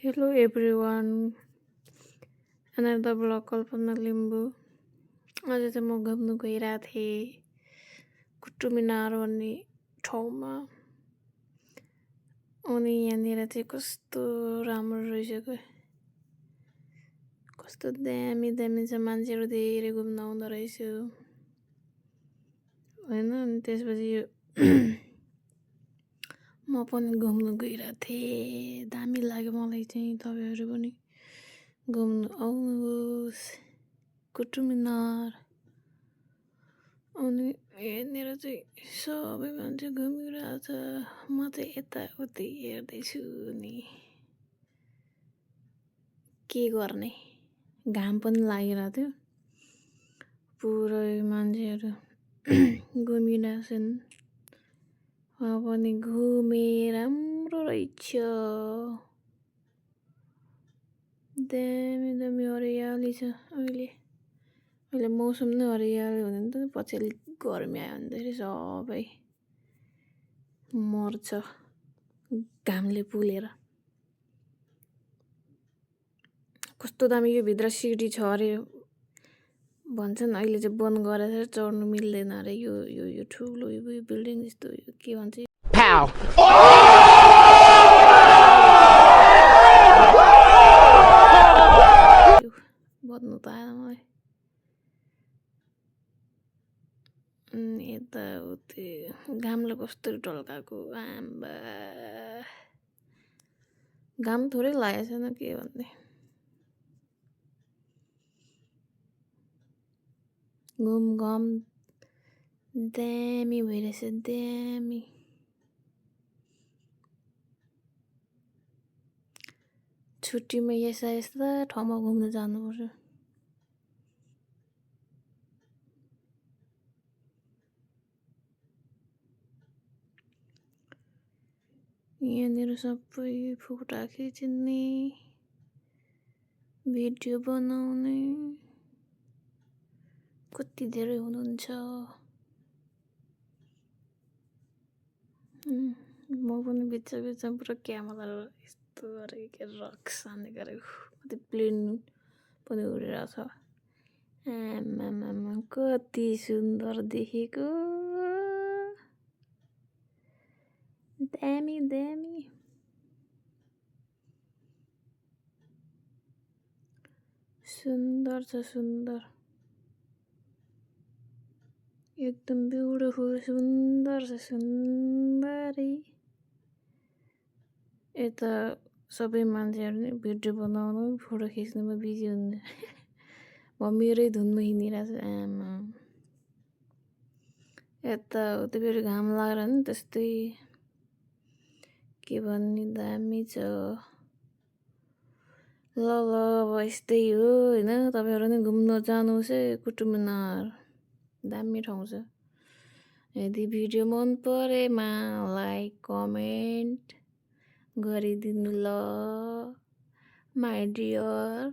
Hello everyone, another vlog कल्पना लिम्बू। आज चाहिँ म घुम्नु गइरहेको थिएँ कुतुब मिनार भन्ने ठाउँमा। अनि यहाँनिर चाहिँ कस्तो राम्रो रहेछ क्या, कस्तो दामी दामी छ। मान्छेहरू धेरै घुम्न आउँदो रहेछ होइन। अनि त्यसपछि म पनि घुम्नु गइरहेको थिएँ, दामी लाग्यो मलाई चाहिँ। तपाईँहरू पनि घुम्नु आउनुहोस् कुतुब मिनार। अनि यहाँनिर चाहिँ सबै मान्छे घुमिरहेछ, म चाहिँ यताउति हेर्दैछु नि। के गर्ने, घाम पनि लागिरहेको थियो, पुरै मान्छेहरू घुमिरहेछन्। पनि घुमे, राम्रो रहेछ, दामी दामी हरियाली छ। अहिले मौसम नै हरियाली हुने नि त, पछि अलिक गर्मी आयो भन्दाखेरि सबै मर्छ घामले पुलेर। कस्तो दामी यो भित्र सिडी छ अरे भन्छन्, अहिले चाहिँ बन्द गरेर चढ्नु मिल्दैन अरे। यो ठुलो यो बिल्डिङ जस्तो यो के भन्छ बद्नु त आएन मलाई। यताउति घामले कस्तो टल्काएको, आम्बा घाम थोरै लागेको छैन के भन्ने। घुम दामी भइरहेछ, दामी। छुट्टीमा यस्ता ठाउँमा घुम्न जानुपर्छ। यहाँनिर सबै फोटो खिच्ने, भिडियो बनाउने कति धेरै हुनुहुन्छ। म पनि बिचमा पुरा क्यामेरा यस्तो गरेको रक्स हान्ने गरेको, कति प्लेन पनि उडिरहेको छ। आमामामा कति सुन्दर देखेको, दामी दामी। सुन्दर छ, सुन्दर, एकदम ब्युटिफुल, सुन्दर छ, सुन्दरी। यता सबै मान्छेहरू नै भिडियो बनाउनु, फोटो खिच्नुमा बिजी हुन्छ। म मेरै धुनमा हिँडिरहेको छु। आमा यताउति फेरि घाम लागेर नि त्यस्तै के भन्ने, दामी छ। ल अब यस्तै हो होइन, तपाईँहरू नै घुम्न जानुहोस् है कुतुब मिनार, दामी ठाउँ छ। यदि भिडियो मन परेमा लाइक कमेन्ट गरिदिनु ल माई डियर।